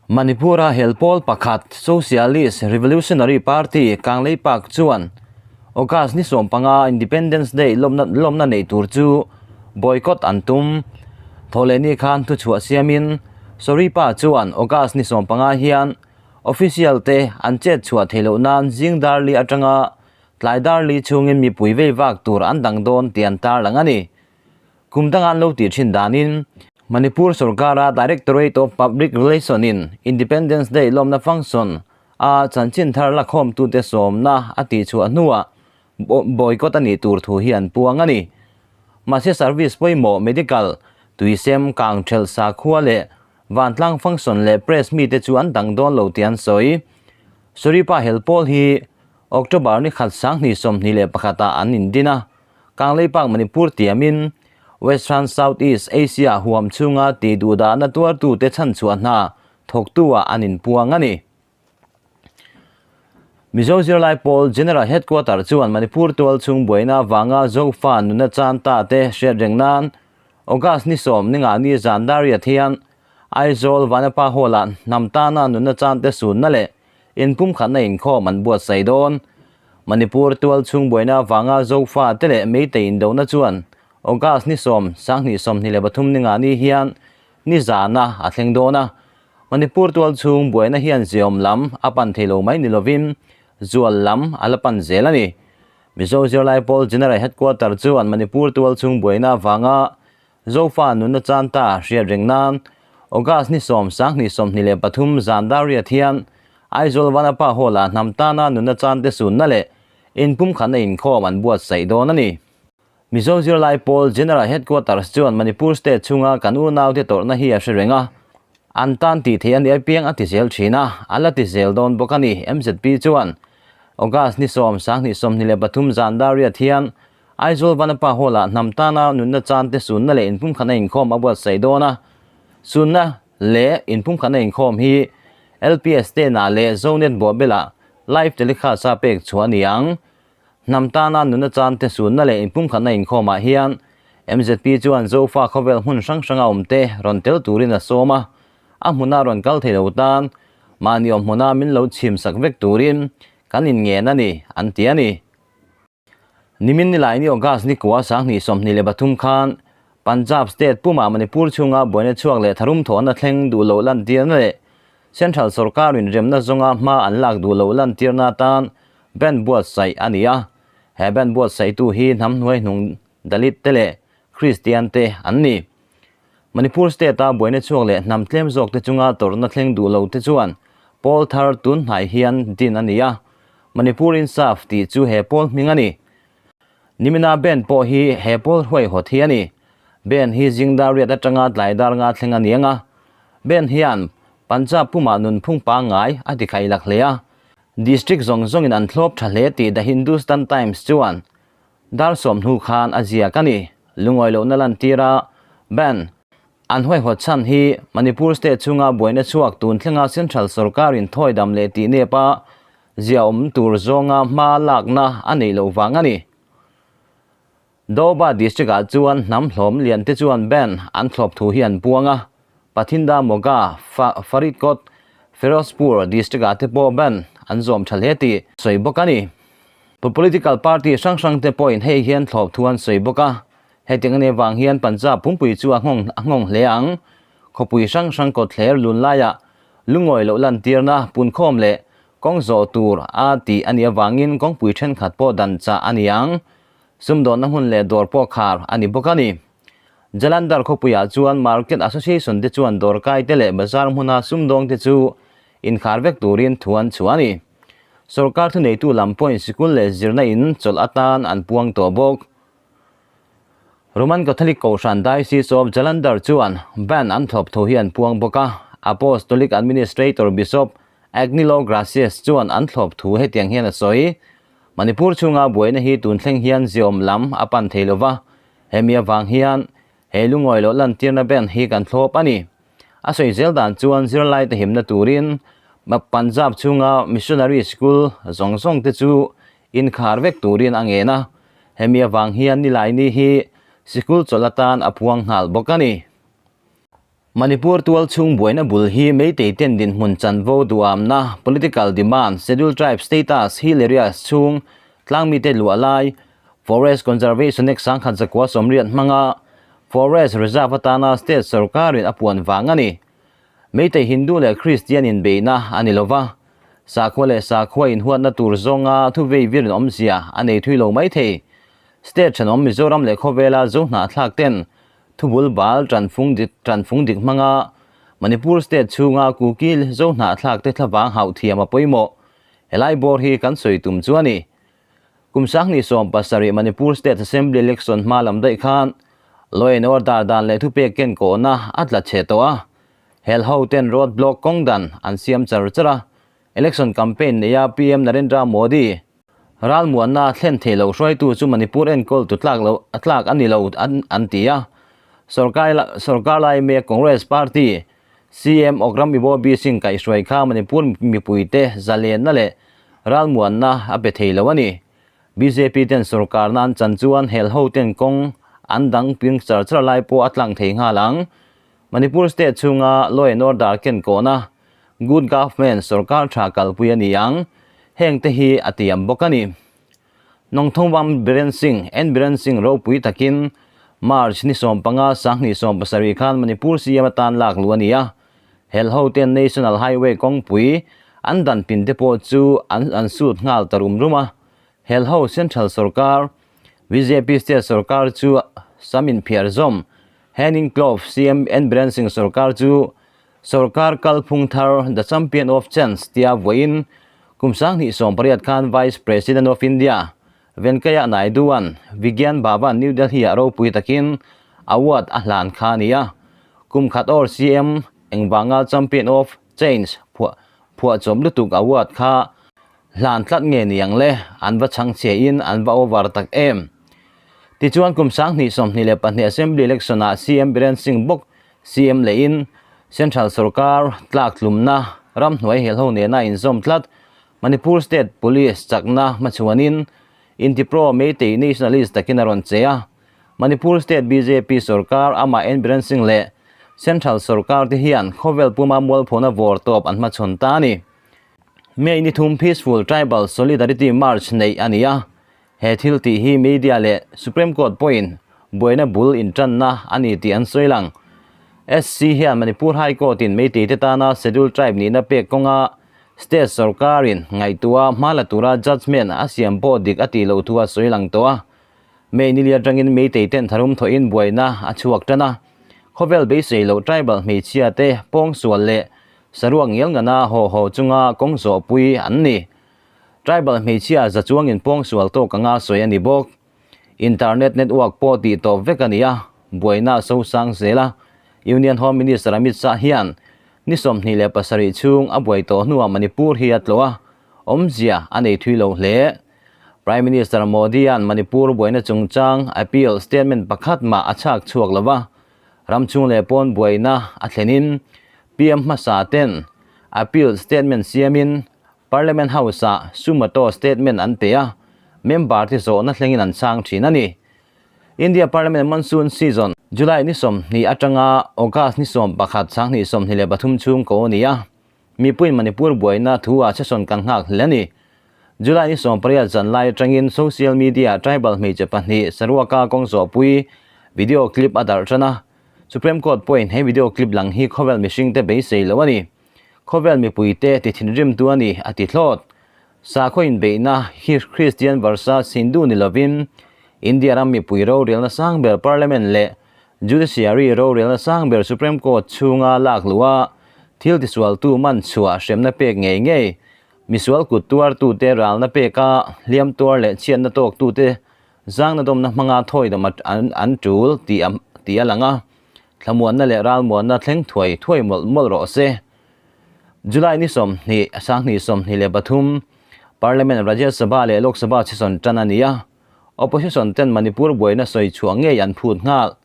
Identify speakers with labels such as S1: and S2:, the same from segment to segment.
S1: Manipur-a hel pawl pakhat Socialist Revolutionary Party Kangleipak chuan August ni 15 Independence Day lawmna nei tur chu boycott an tum. Thawhlehni khan thuchhuah siamin Soripa chuan August ni 15 hian official te an chet chhuah theih loh nan zing dar li atanga tlai dar li chhungin mipui vei vak tur an dang dawn tih an tarlang a ni. Kum danga an lo tih thin danin Manipur sorkara Directorate of Public Relation in Independence Day lawmna function a chanchin thar lakhawmtute sawmna a tihchhuah hnuah boycott a nih tur thu hi an puang a ni. Mahse service pawimawh medical, tuisem, kangthelh sakhua leh vantlang function leh press mite chu an dang dawn lo tih an sawi. Soripa hel pawl hi October ni khat 2021 ah an indin a. Kangleipak Manipur tiamin Western South East Asia huam chhunga tih duhdahna tuartute chhanchhuah hna thawktu ah an inpuang a ni. Mizo Zirlai Pawl General Headquarter chuan Manipur tual chhung buaina avanga Zofa nuna chan ta te hriat reng nan August ni 10 ni nga ni zan dar riat hian Aizawl Vanapa Hall ah hnam tana nuna chan te sunna leh inpumkhatna inkhawm an buatsaih dawn. Manipur tual chhung buaina avanga Zofa te leh Meitei indona chuan August ni 10, 2023 ni nga ni hian ni zana a thleng dawn a. Manipur tual chhung buaina hian ziawm lam a pan thei lo mai ni lovin zual lam a la pan zel a ni. Mizo Zirlai Pawl General Headquarter chuan Manipur tual chhung buaina avanga Zofa nunna chan ta hriat reng nan August ni 10, 2023 zan dar riat hian Aizawl Vanapa Hall ah hnam tana nunna chan te sunna leh inpumkhatna inkhawm an buatsaih dawn a ni. Mizo Zirlai Pawl General Headquarters chuan Manipur State chhunga kan unaute tawrhna hi a hre reng a, an tan tih theih a ni apiang a ti zel thin a, a la ti zel dawn bawk a ni. MZP chuan August ni 10, 2023 zan dar riat hian Aizawl Vanapa Hall ah hnam tana nunna chan te sunna leh inpumkhatna inkhawm a buatsaih dawn a, sunna leh inpumkhatna inkhawm hi LPS te inah leh Zonet bawhbelah live telecast a pek chhuah a ni ang. Hnam tana nunna chan te sunna leh inpumkhatna inkhawmah hian MZP chuan Zofa khawvel hmun hrang hranga awmte rawn tel turin a sawm a, a hmuna rawn kal thei lo tan mahni awm hmuna min lo chhim sak vek turin kan inngen a ni, an ti a ni. Nimin nilaini August ni kua 2023 khan Punjab State pumah Manipur chhunga buaina chhuak leh tharum thawhna thleng duh loh lantirna leh Central sorkarin remna zawnga hma an lak duh loh lantirna atan band buatsaih a ni a. He band buatsaihtu hi hnam hnuai hnung Dalit te leh Kristian te an ni. Manipur State-a buaina chhuak leh hnam tlem zawk te chunga tawrhna thleng duh lo te chuan pawl thar tun hnai hian din a ni a. Manipur Insaf tih chu he pawl hming a ni. Nimina band pawh hi he pawl huaihawt hi a ni. Band hi zingdar riat atanga tlai dar nga thleng a ni ang a. Band hian Punjab pumah nunphung pangngai a ti khailak hle a. District zawng zawngin an thlawp tha hle tih The Hindustan Times chuan dar 10 hnu khan a ziak a ni. Lungawi lohna lantir a band an huaihawt chhan hi Manipur State chhunga buaina chhuak tun thlenga Central sorkarin thawidam leh tih nep a zia awm tur zawnga hma lakna a neih loh vang a ni. Doba District ah chuan hnam hlawm lian te chuan band an thlawp thu hi an puang a, Pathinda Moga, Faridkot, Ferozepur District ah te pawh band an zawm tha hle tih sawi bawk a ni. Political party hrang hrang te pawhin hei hian thlawp thu an sawi bawk a, hetiang a nih avang hian Punjab pumpui chu a nghawng hle ang. Khawpui hrang hrang kawtthler lun laiah lungawi loh lantirna punkhawm leh kawng zawh tur a tih a nih avangin kawngpui thenkhat pawh dan chah a ni ang. Sumdawnna hmun leh dawr pawh khar a ni bawk a ni. Jalandhar khawpuiah chuan Market Association te chuan dawrkai te leh bazar hmuna sumdawng te chu inkhar vek turin thu an chhuah a ni. Sorkar thuneitu lam pawhin sikul leh zirna in chawlh atan an puang tawh bawk. Roman Catholic Kohhran Diocese of Jalandhar chuan ban an thlawp tho hi an puang bawk a, Apostolic Administrator Bishop Agnilo Gracias chuan an thlawp thu hetiang hian a sawi. Manipur chhunga buaina hi tun thleng hian ziawm lam a pan thei lova, hemi avang hian he lungawi loh lantirna ban hi kan thlawp a ni. A sawi zel dan chuan zirlai te himna turin Punjab chhunga missionary school zawng zawng te chu inkhar vek turin a ngen a, hemi avang hian nilaini hi sikul chawlh atan a puang nghal bawk a ni. Manipur tualchhung buaina bul hi Meitei ten dinhmun chanvo duamna, political demand, Scheduled Tribe status, hill areas chhung tlangmite luah lai, Forest Conservation Act 1980 hmanga Forest Reserve atana state sorkarin a puan vang a ni. Meitei Hindu leh Kristian inbeihna a ni lova, sakhua leh sakhua inhuatna tur zawnga thuvei vir awmzia a nei thui lo maithei. State thenawm Mizoram leh khawvela zo hnahthlak ten Thubul bal tanfung dik tanfung dik hmanga Manipur state chhunga Kuki zo hnahthlak te thlavang hauh thiam a pawimawh. Helai bawr hi kan sawi tum chu a ni. Kum 2017 Manipur State Assembly Election hma lam daih khan Law and Order dan leh thupek ken kawhna a tla chhe tawh a. Hel ho ten road block kawng dan an siam char char a. Election campaign neia PM Narendra Modi Ralmuanna thlen thei lo hruaitu chu Manipur enkawl tu tlak lo a tlak a ni lo an an ti a. Sorkar sorkar lai mek Congress Party CM Okram Ibobi Singh kaihhruai kha Manipur mipuite zalenna leh ralmuanna a pe thei lo a ni. Bjp ten sorkarna an chan chuan hel ho ten kawng an dang ping char char lai pawh a tlang thei nghal ang. Manipur state chhunga law and order ken kawhna Good government sorkar tha kalpui a ni ang, heng te hi a tiam bawk a ni. Nongthongvam Biren Singh, N Biren Singh ropui takin March ni 15 2017 khan Manipur CM atan lak luh a ni a, hel ho ten National Highway kawngpui an dan pin te pawh chu an an sut nghal ta rum rum a, hel ho Central sorkar, bjp state sorkar chu sam inphiar zawm, Henning Clove CM N Biren Singh sorkar chu Sorkar kalphung thar The Champion of Change tia vawiin kum 2018 khan Vice President of India Venkaiah Naidu-a'n Vigyan Bhavan New Delhi-ah ropui takin award a hlan kha a ni a. Kum khat awr CM engvanga Champion of Change phuahchawm lutuk award kha hlan tlat nge ni ang le, an va chhang chhe in an va over tak em. Tichuan kum 2022 Assembly Election-ah CM Biren Singh bawk CM lehin Central sorkar tlak tlumna ramhnuai helho nena inzawm tlat Manipur State Police chakna hmachhuanin Intipro Meitei Nationalist takin a rawn che a. Manipur State bjp sorkar amah N Biren Singh leh Central sorkar te hian khawvel puma mualphona vawr tawp an hmachhawn ta a ni. May ni thum Peaceful Tribal Solidarity March neih a ni a. He thil tih hi media leh Supreme Court pawhin buaina bul intanna a ni tih an sawi lang. SC hian Manipur High Court-in Meitei te tana Scheduled Tribe nihna pek kawnga state sorkarin ngaihtuah hma la tura judgement a siam pawh dik a tih loh thu a sawi lang tawh a. May ni lian atangin Meitei ten tharum thawhin buaina a chhuak tan a. Khawvel beisei loh tribal hmeichhia te pawngsual leh saruak ngial ngana haw haw chunga kawng zawhpui an ni. Tribal hmeichhia za chuangin pawngsual tawk anga sawi a ni bawk. Internet network pawh tih tawp vek a ni a, buaina a sosang zel a. Union Home Minister Amit Shah hian ni 27 chhung a buai tawh hnuah Manipur hi a tlawh a, awmzia a nei thui lo hle. Prime Minister Modi-a'n Manipur buaina chungchang appeal statement pakhat mah a chhak chhuak lo va, ram chhung leh pawn buaina a thlenin PM hmasa ten appeal statement siamin Parliament House-ah sumato statement an pe a, member te zawhna thlengin an chhang thin a ni. India Parliament Monsoon Season, July ni 20 atanga August ni 11 2023 chhung ko a ni a, mipuiin Manipur buaina thu ah session kan nghak hle a ni. July ni 18 zan lai atangin social media tribal hmeichhe pahnih saruaka kawng zawhpui video clip a darh tan a, Supreme Court pawhin he video clip lang hi khawvel mihring te beisei lo a ni. Khawvel mipuite ti thinrimtu a ni, a ti thlawt. Sakhaw inbeihna hi Kristian versus Hindu ni lovin India ram mipui rorelna sang ber Parliament leh Judiciary rorelna sang ber Supreme Court chhunga lak luh a, thil tisualtu man chhuah hremna pek ngei ngei, misual kut tuartute ralna peka hliam tuar leh chhiatna tawktute zangna dawmna hmanga thawidawm an tul tih a lang a. Thlamuanna leh ralmuanna thleng thuai thuai mawlh mawlh rawh se. July ni 20, 2023, Parliament Rajya Sabha leh Lok Sabha session tan a ni a, Opposition ten Manipur buaina sawi chhuah ngei an phut nghal.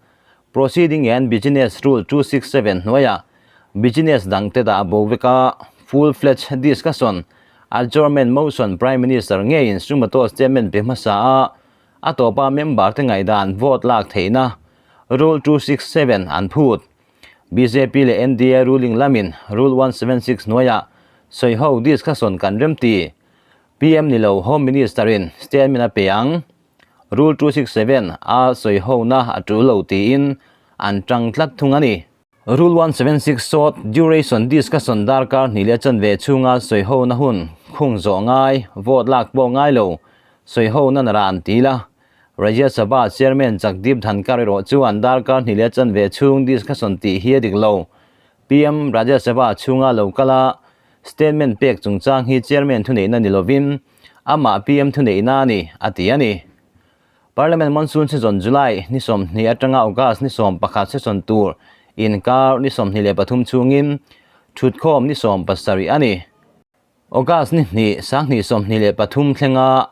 S1: Proceeding and Business Rule 267 hnuaiah business dang te dah bo vek a, full-fledged discussion, adjournment motion Prime Minister ngeiin sumato statement pe hmasa a, a tawpa member te ngaihdan vote lak theihna Rule 267 an phut. Bjp leh NDA ruling lamin Rule 176 hnuaiah sawiho discussion kan remti. PM ni lo Home Minister-in statement a pe ang. Rule 267 a sawihona a tul lo tiin an tang tlat thung a ni. Rule 176 short duration discussion darkar hnih leh chanve chhunga sawihona hun khung zawh ngai, vote lak pawh ngai lo, sawihona nara an ti la. Rajya Sabha Chairman Jagdeep Dhankhar erawh chuan darkar hnih leh chanve chhung discussion tih hi a dik lo. PM Rajya Sabha chhunga lo kal a, statement pek chungchang hi Chairman thuneihna ni lovin amah PM thuneihna a ni, a ti a ni. Parliament monsoon season July ni 20 atanga August ni 11 session tur inkar ni 23 chhungin thutkhawm ni 17 a ni. August ni hnih, 2023 thlenga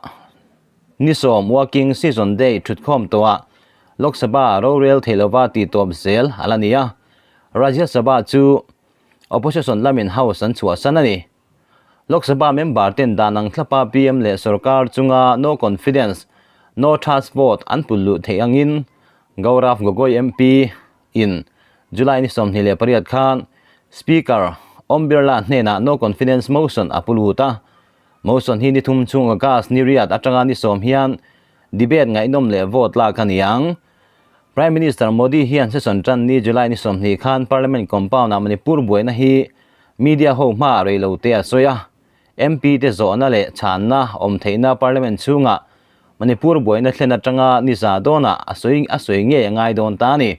S1: ni sawm working season day thutkhawm tawhah Lok Sabha rorel thei lova tih tawp zel a la ni a, Rajya Sabha chu opposition lamin house an chhuahsan a ni. Lok Sabha member ten dan ang thlapa PM leh sorkar chunga no confidence, no trust vote an pul luh theih angin Gaurav Gogoi MP in July ni 28 khan Speaker Om Birla hnenah no confidence motion a pu lut a. Motion hi ni thum chhung August ni riat atanga ni sawm hian debate ngaihnawm leh vote lak a ni ang. Prime Minister Modi hian session tan ni July ni 20 khan Parliament compound ah Manipur buaina hi media ho hmaah rei lo te a sawi a. MP te zawhna leh chhanna awm theihna Parliament chhungah Manipur buaina thlen atanga ni za dawnah a sawi a sawi ngei a ngai dawn ta a ni.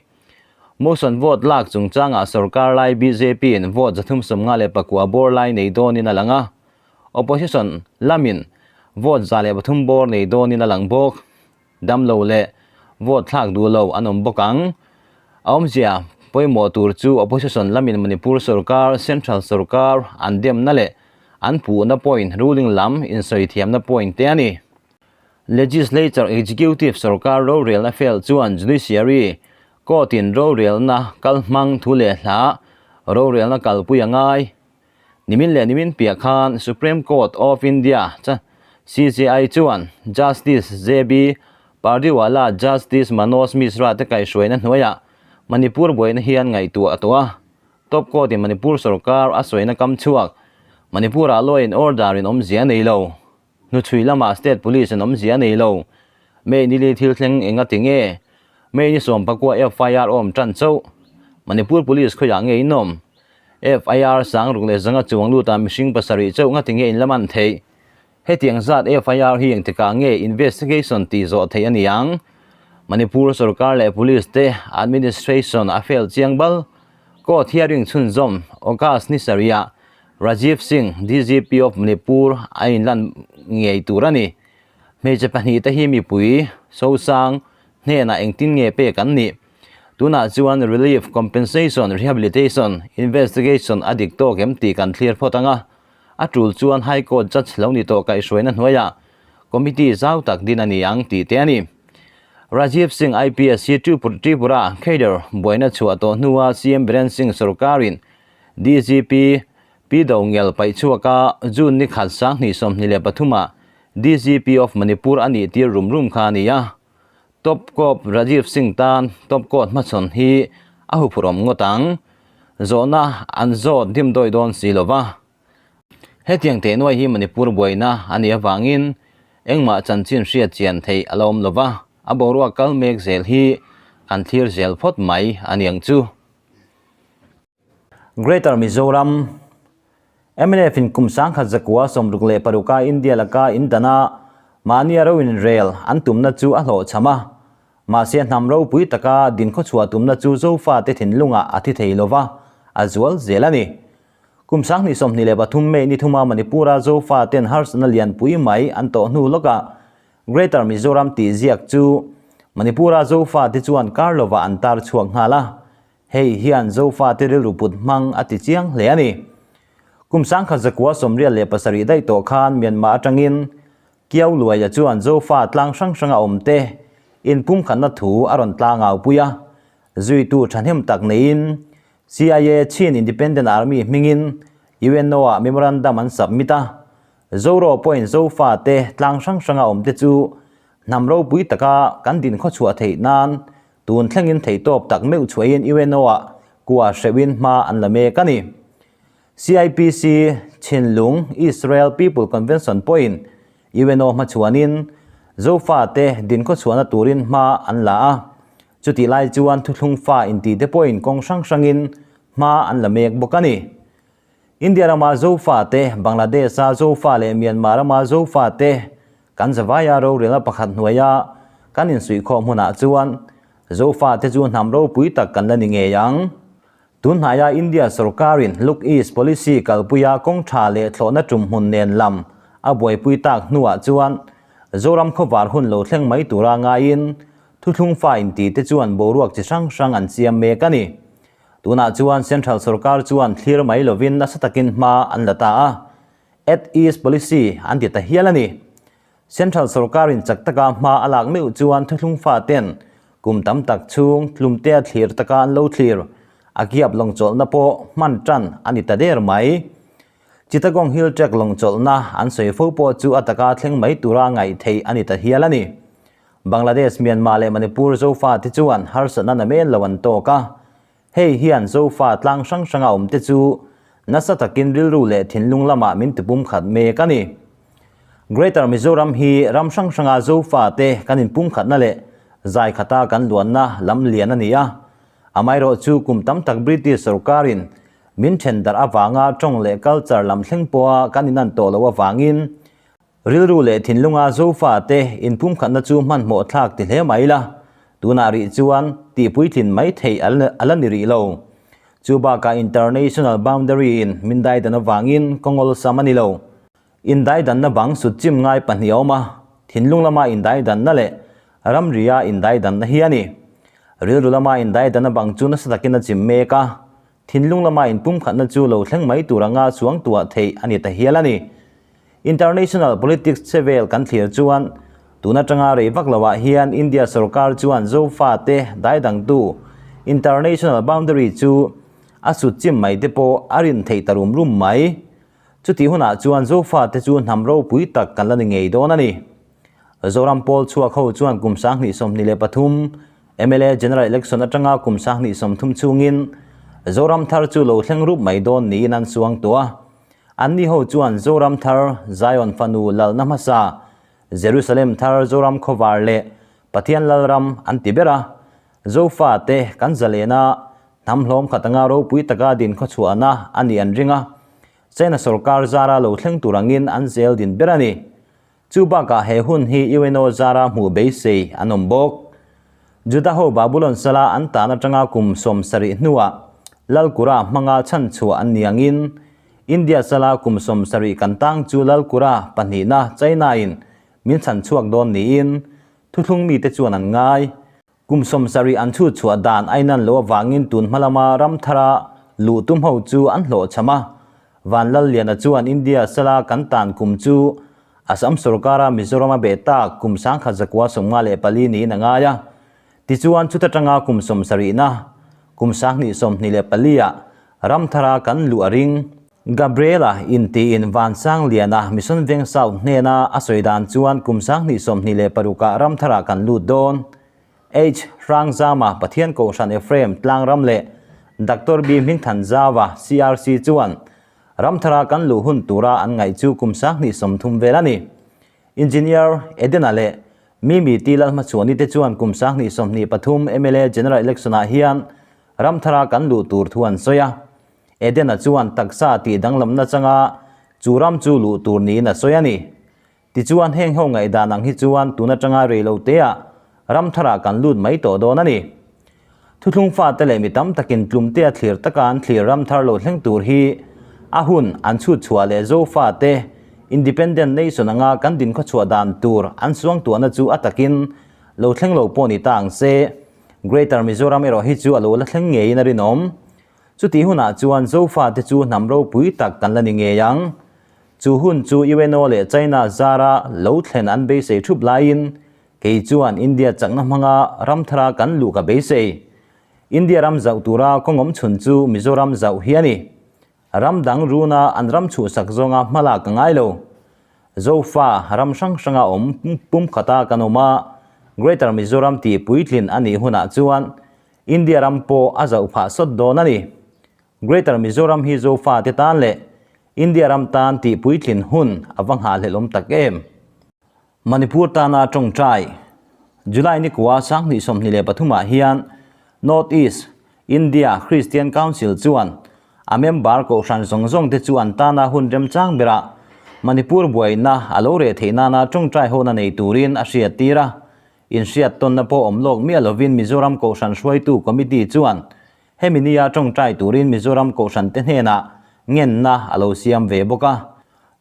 S1: Motion vote lak chungchangah sorkar lai bjp in vote 354 bawr lai nei dawnin a lang a, opposition lamin vote 103 bawr nei dawnin a lang bawk. Damlo leh vote thlak duh lo an awm bawk ang. A awmzia pawimawh tur chu opposition lamin Manipur sorkar, central sorkar an demna leh an puhna point ruling lam insawi thiamna point te a ni. Legislature Executive sorkar rorelna fel chuan Judiciary Court in rorelna kal hmang thu leh hla rorelna kalpui a ngai. Nimin leh nimin piah khan Supreme Court of India CJI chuan Justice JB Pardiwala, Justice Manoj Mishra te kaihhruaina hnuaiah Manipur buaina hian ngaihtuah a tawh a. Top Court in Manipur sorkar a sawina kam chhuak Manipur-ah law and order in awmzia a nei lo. Hnuchhui lamah State Police an awmzia a nei lo. May ni li thil thleng enga ti nge? May ni 19 FIR awm tan chauh. Manipur Police khawiah nge in awm? FIR sang ruk leh zanga chuang luta mihring pasarih chauh nga ti nge in la man theih? Hetiang zat FIR hi engtikah nge investigation tih zawh theih a ni ang? Manipur sorkar leh Police te administration a fail chiang bal. Court hearing chhunzawm August ni sarihah Rajiv Singh, DGP of Manipur a inlan ngei tur a ni. Hmeichhe pahnih te hi mipui, Sosang, hnenah engtin nge pek an nih? Tunah chuan Relief, Compensation, Rehabilitation, Investigation a dik tawk em tih kan thlir phawt ang a. A tul chuan High Court Judge lo ni tawh kaihhruaina hnuaiah Committee zau tak din a ni ang tih te a ni. Rajiv Singh IPS hi Tripura cadre buaina chhuah tawh hnua CM Biren Singh sorkarin DGP Pi Dongel paih chhuaka June ni khat 2023 ah DGP of Manipur a nih tir rum rum kha a ni a. Top Cop Rajiv Singh tan Top Court hmachhawn hi a huphurhawm ngawt ang. Zawhna an zawt dimdawi dawn si lo va. Hetiang teh nuai hi Manipur buaina a nih avangin engmah chanchin hriat chian theih a la awm lo va, a boruak kal mek zel hi kan thlir zel phawt mai a ni ang chu. Greater Mizoram mnf in kum 1966 a India laka in dana mahnia ro in rel an tumna chu a hlawhchham a, mahse hnam ropui taka dinkhawchhuah tumna chu Zofa te thinlungah a thi thei lova, a zual zel a ni. Kum 2023 May ni thuma Manipur-a Zofa ten harsatna lianpui mai an tawh hnu lawkah Greater Mizoram tih ziak chu Manipur-a Zofa te chuan kar lovah an tar chhuak nghal a, Hei hian Zofate rilru put hmang a ti chiang hle a ni. Kum 1987 daih tawh khan Myanmar atangin Kiau Luaia chuan Zofa tlang hrang hranga awm te inpumkhatna thu a rawn tlang au pui a. Zuitu thahnem tak neiin CIA Chin Independent Army hmingin UNO-ah memorandum an submit a. Zoro pawhin Zofa te tlang hrang hranga awm te chu hnam ropui taka kan din khawchhuah theih nan Tun thlengin theihtawp tak meuh chhuahin UNO-ah kua hreuhin hma an la mek a ni. CIPC, Chhinlung Israel People Convention pawhin UNO hmachhuanin Zofate dinkhawchhuahna turin hma an la a, chutih lai chuan thuthlung fa intite pawhin kawng hrang hrangin hma an la mek bawk a ni. India rama Zofate, Bangladesh-a Zofa leh Myanmar rama Zofate kan zavaia rorelna pakhat hnuaia kan insuihkhawh hmunah chuan Zofate chu hnam ropui tak kan la ni ngei ang. Tunhnaia India sorkarin Look East Policy kalpuia kawng tha leh thlawhna tum hmun nen lam a buaipui tak hnuah chuan Zoram khawvar hun lo thleng mai tura ngaiin thuthlung fa intite chuan boruak chi hrang hrang an siam mek a ni. Tunah chuan Central sorkar chuan thlir mai lovin nasa takin hma an la ta a, At East Policy an ti ta hial a ni. Central sorkarin chak taka hma a lak meuh chuan thuthlung faten kum tam tak chhung tlumtea thlir taka an lo thlir a kiap lawngchawlhna pawh hman tan a ni ta der mai. Chittagong Hill Tract lawngchawlhna an sawi fo pawh chu a taka thleng mai tura ngaih theih a ni ta hial a ni. Bangladesh, Myanmar leh Manipur Zofa te chuan harsatna namen lo an tawk a, hei hian Zofa tlang hrang hranga awm te chu nasa takin rilru leh thinlung lamah min tipum khat mek a ni. Greater Mizoram hi ram hrang hranga Zofa te kan inpumkhatna leh zai khata kan luanna lam lian a ni a, amaherawh chu kum tam tak British sorkarin min then darh avanga tawng leh culture lam thleng pawha kan inan tawh loh avangin Rilru leh thinlunga Zofa te inpumkhatna chu hmanhmawh thlak ti hle mai la, tunah rih chuan tihpuitlin mai theih a la ni rih lo. Chu bakah International Boundary in min daidan avangin kawngawlsam a ni lo. Indaidanna bang sut chim ngai pahnih a awm a, thinlung lama indaidanna leh ramria indaidanna hi a ni. Rilru lama indaidanna bang chu nasa takin a chim mek a, thinlung lama inpumkhatna chu lo thleng mai tur anga chuangtuah theih a ni ta hial a ni. International politics che vel kan thlir chuan tun atanga rei vak loah hian India sorkar chuan Zofa te daidangtu international boundary chu a sut chim mai te pawh a rin theih ta rum rum mai. Chutih hunah chuan Zofa te chu hnam ropui tak kan la ni ngei dawn a ni. Zoram pawl chhuak ho chuan kum 2023 mla General Election atanga kum 2030 chhungin Zoram thar chu lo thleng rup mai dawn niin an suang tawh a. Anni ho chuan Zoram thar, Zion fanu lalna hmasa, Jerusalem thar, Zoram khawvar leh Pathian Lalram an ti ber a. Zofa te kan zalena hnam hlawm khat anga ropui taka din khawchhuahna a nih an ring a. China sorkar zara lo thleng tur angin an zel din ber a ni. Chu bakah he hun hi UNO zara hmuh beisei an awm bawk. Juda ho Babulon sala an tan atanga kum 70 hnuah Lalkura hmanga chhanchhuah an ni angin India sala kum 70 kan tang chu Lalkura pahnihna China in min chhanchhuak dawn niin thuthlung mite chuan an ngai. Kum 70 an chhut chhuah dan a inan loh avangin tun hma lama ram thara luh tum ho chu an hlawhchham a. Van Lalliana chuan India sala kan tan kum chu Assam sorkara Mizoram a beh tak kum 1954 niin a ngai a. Tichuan chuta tanga kum 70na kum 2024 ah ram thara kan luh a ring. Gabriela intiin Vansangliana Mission Veng South hnena a sawi dan chuan kum 2026 ah ram tharah kan lut dawn. H. Hrangzama Pathian Kohhran Ephraim Tlangram leh Doctor B. Hmingthanzauva CRC chuan ram thara kan luh hun tura an ngaih chu kum 2030 vel a ni. Engineer Edena leh Mimi T. Lalhmachhuani te chuan kum 2023 mla General Election ah hian ram thara kan luh tur thu an sawi a. Edena chuan taksa tih danglamna changa chu ram chu luh tur niin a sawi a ni. Tichuan heng ho ngaihdan ang hi chuan tun atanga rei lo teah ram tharah kan lut mai tawh dawn a ni. Thuthlung fate leh mi tam takin tlumtea thlir taka an thlir ram thar lo thleng tur hi a hun an chhut chhuah leh Zofate Independent Nation anga kan dinkhawchhuah dan tur an suangtuahna chu a takin lo thleng lo pawh ni ta ang se. Greater Mizoram erawh hi chu a lo la thleng ngeiin a rinawm. Chutih hunah chuan Zofate chu hnam ropui tak kan la ni ngei ang. Chu hun chu UNO leh China zara lo thlen an beisei thup laiin kei chuan India chakna hmanga ram thara kan luh ka beisei. India ram zauh tura kawngawm chhun chu Mizoram zauh hi a ni. Ram dang runa an ram chhuhsak zawnga hmalak ka ngai lo. Zofa ram hrang hranga awm pumkhata kan awm a, Greater Mizoram tih puitlin a nih hunah chuan. India ram pawh a zauh phah sawt dawn a ni. Greater Mizoram hi Zofa te tan leh India ram tan tih puitlin hun a va nghahhlelh awm tak em? Manipur tana tawngtai July ni kua 2023 ah hian North East India Christian Council chuan a member kohhran zawng zawng te chu an tana hun remchang berah Manipur buaina a lo reh theih nana tawngtai hona nei turin a hriattir a. Inhriat tawnna pawh awm lawk miah lovin Mizoram Kohhran Hruaitu Committee chuan hemi nia tawngtai turin Mizoram Kohhran te hnenah ngenna a lo siam ve bawk a.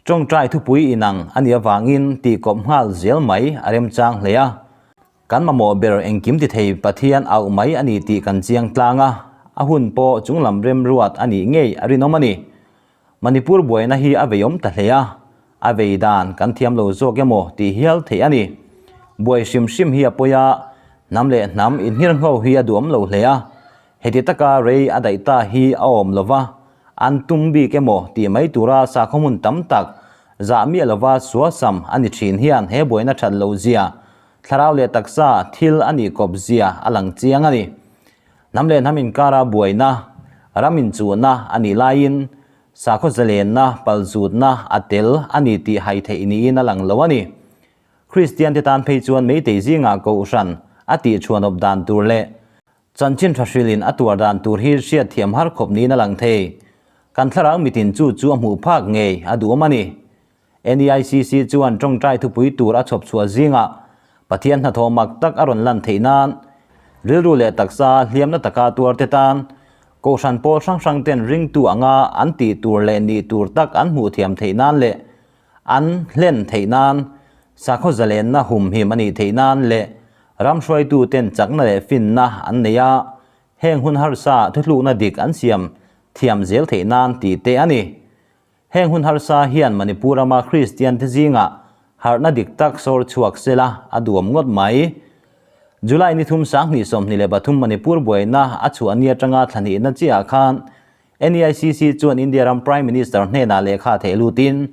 S1: Tawngtai thupui inang a nih avangin tihkawp nghal zel mai a remchang hle a. Kan mamawh ber engkim ti thei Pathian auh mai a ni tih kan chiang tlang a, a hun pawh chunglam remruat a nih ngei a rinawm a ni. Manipur buaina hi a veiawm ta hle a, a vei dan kan thiam lo zawk emaw tih hial theih a ni. Buai hrim hrim hi a pawi a, hnam leh hnam inhirngho hi a duhawm lo hle a, heti taka rei a daih ta hi a awm lo va, an tum bik emaw tih mai tura sakhaw hmun tam tak zah miah lova suasam a ni thin hian he buaina that loh zia, thlarau leh taksa thil a nih kawp zia a lang chiang a ni. Hnam leh hnam inkara buaina, ram inchuhna a nih laiin sakhaw zalenna, palzutna a tel a ni tih hai theih niin a lang lo a ni. Kristian te tan phei chuan meitei zingah kohhran a tihchhuanawp dan tur leh chanchin tha hrilhin a tuar dan tur hi hriatthiam har khawp niin a lang thei. Kan thlarau mitin chu chu a hmuh phak ngei a duhawm a ni. NEICC chuan tawngtai thupui tur a chhawp chhuah zingah Pathian hnathawh mak tak a rawn lan theih nan rilru leh taksa hliamna taka tuarte tan Kohhran pawl hrang hrang ten ringtu anga an tih tur leh nih tur tak an hmuh thiam theih nan leh an hlen theih nan sakhaw zalenna humhim a nih theih nan leh ram hruaitu ten chakna leh finna an nei a, heng hun harsa thuthlukna dik an siam thiam zel theih nan tih te a ni. Heng hun harsa hian Manipur rama Kristian te zingah harhna dik tak sawr chhuak sela a duam ngawt mai. July ni thum 2023 Manipur buaina a chhuah ni atanga thla hnihna chiahah khan NEICC chuan India ram Prime Minister hnenah lehkha theih lutin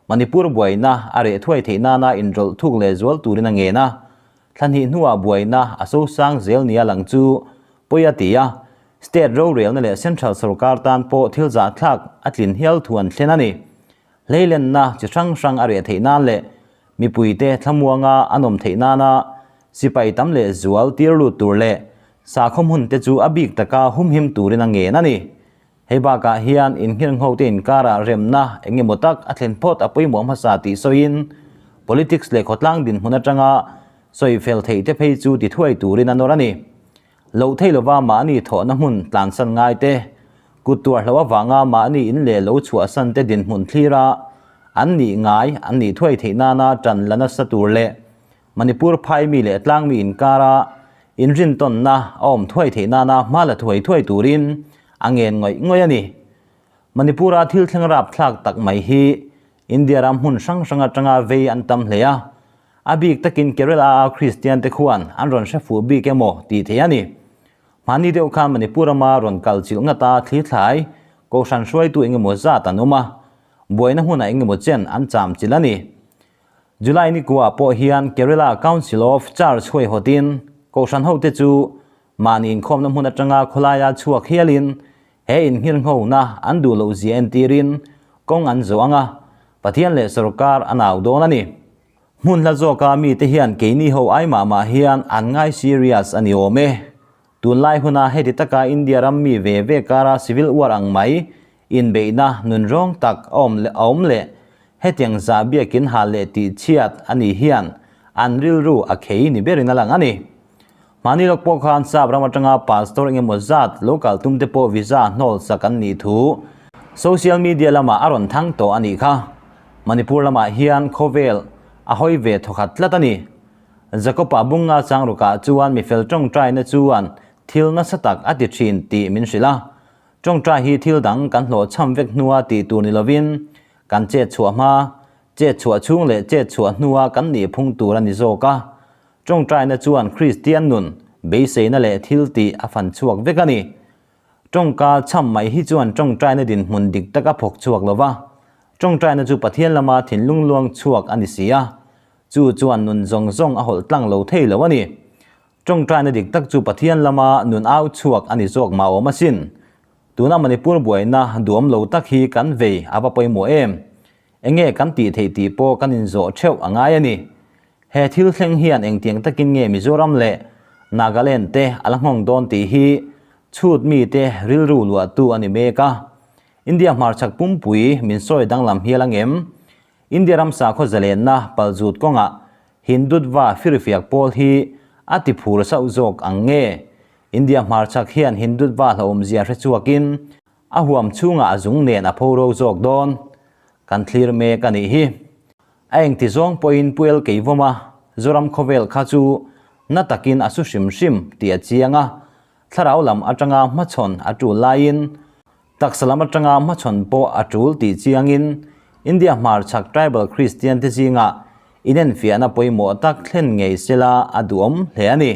S1: Manipur buaina a reh thuai theih nana inrawlh thuk leh zual turin a ngen a. Thla hnih hnuah buaina a sosang zel nia lang chu pawi a ti a, State rorelna leh Central sorkar tan pawh thil zahthlak a tlin hial thu an thlen a ni. Hleilenna chi hrang hrang a reh theih nan leh mipuite thlamuanga an awm theih nana sipai tam leh zual tir lut tur leh sakhaw hmun te chu a bik taka humhim turin a ngen a ni. Hei bakah hian inhngirnghote inkarah remna eng emaw tak a thlen phawt a pawimawh hmasa tih sawiin politics leh khawtlang dinhmun atanga sawi fel theih te phei chu ti thuai turin a nawr a ni. Loh thei lova mahni thawhna hmun tlansan ngai te, kut tuar hloh avanga mahni in leh lo chhuahsan te dinhmun thlira an nih ngai an nih thuai theih nana tan la nasa tur leh Manipur phaimi leh tlangmi inkara inrintawnna a awm thuai theih nana hma la thuai thuai turin a ngen ngawih ngawih a ni. Manipura thil thleng rapthlak tak mai hi India ram hmun hrang hrang atanga vei an tam hle a, A bik takin Kerala-a Kristian te khuan an rawn hre fuh bik emaw tih theih a ni. Hmani deuh khan Manipur rama rawn kal chilh ngata thlithlai Kohhran hruaitu engemaw zat an awm a, buaina hmunah engemaw chen an cham chilh a ni. July ni kuah pawh hian Kerala Council of Church huaihawtin Kohhran hote chu mahni inkhawmna hmun atanga khawlaia chhuak hialin he inngirnghona an duh loh zia entirin kawng an zawh ang a, Pathian leh sorkar a nau dawn a ni. Hmun hla zawka mite hian keini ho ai mah mah hian an ngai serious a ni awm e. Tunlai huna heti taka India ram mi ve ve kara civil war ang mai inbeihna nun rawng tak a awm a awm leh hetiang zah biakin hal leh tih chhiat a nih hian an rilru a khei ni berin a lang a ni. Mahni lawk pawh khan sap ram atanga pastor engemaw zat lo kal tum te pawh visa hnawl sak an nih thu social media lamah a rawn thang tawh a nih kha. Manipur lamah hian khawvel a hawi ve thawkhat tlat a ni. Jacob-a bunga changrukah chuan mifel tawngtaina chuan thil nasa tak a ti thin tih min hrilh a. Tawngtai hi thil dang kan hlawhchham vek hnua tih tur ni lovin kan chet chhuah hma, chet chhuah chhung leh chet chhuah hnua kan nih phung tur a ni zawk a. Tawngtaina chuan Kristian nun beiseina leh thil tih a fan chhuak vek a ni. Tawngka chham mai hi chuan tawngtaina dinhmun dik tak a phawk chhuak lo va, tawngtaina chu Pathian lama thinlung luang chhuak a ni si a, chu chuan nun zawng zawng a hawlh tlang lo thei lo a ni. Tawngtaina dik tak chu Pathian lama nun au chhuak a ni zawk mah awm asin. Tuna Manipur buaina duhawm lo tak hi kan vei a va pawimawh em? Enge kan tih theih tih pawh kan inzawh theuh a ngai a ni. He thil thleng hian engtiang takin nge Mizoram leh Nagaland te a la nghawng dawn tih hi chhut mite rilru luahtu a ni mek a. India hmarchhak pumpui min sawi danglam hial ang em? India ram sakhaw zalenna palzut kawngah Hindutva firfiak pawl hi a ti phur sauh zawk ang nge? India hmarchhak hian Hindutva hlauhawmzia hre chhuakin a huam chhungah a zung nen a pho ro zawk dawn. Kan thlir mek a nih hi. A engti zawng pawhin Puel Keivawma Zoram khawvel kha chu na takin a su hrim hrim tih a chiang a, thlarau lam atanga hmachhawn a tul laiin Taksa lam atanga hmachhawn pawh a tul tih chiangin India hmarchhak tribal Kristian te zingah inenfiahna pawimawh tak thlen ngei sela a duhawm hle a ni.